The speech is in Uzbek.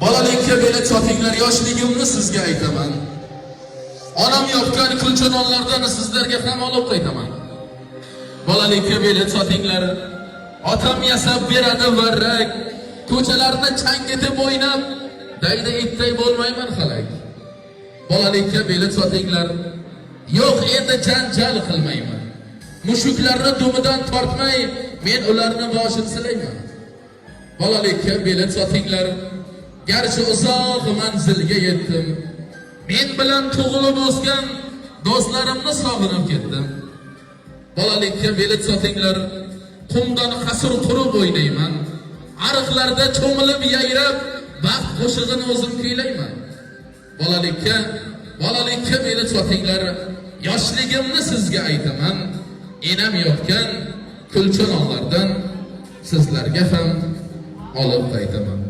Bolalikka bilet sotinglar, yoshligimni sizga aytaman. Onam yopgan kulcha nonlardan sizlarga ham olib qaytaman. Bolalikka bilet sotinglar. Otam yasab beradi varrak. Ko'chalarni changitib o'ynab, daydi itday bo'lmayman halak. Bolalikka bilet sotinglar. Yo'q, endi janjal qilmayman. Mushuklarni dumidan tortmay, men ularni boshini silayman. Bolalikka bilet sotinglar. Garchi uzoq manzilga yetdim. Men bilan tug'ilib o'sgan do'stlarimni sog'inib ketdim. Bolalikka bilet sotinglar. Qumdan qasr qurib o'ynayman. Ariqlarda cho'milib yayrab, baxt qo'shig'ini o'zim kuylayman. Bolalikka, bolalikka bilet sotinglar. Yoshligimni sizga aytaman. Enam yopgan kulcha nonlardan sizlarga ham olib qaytaman.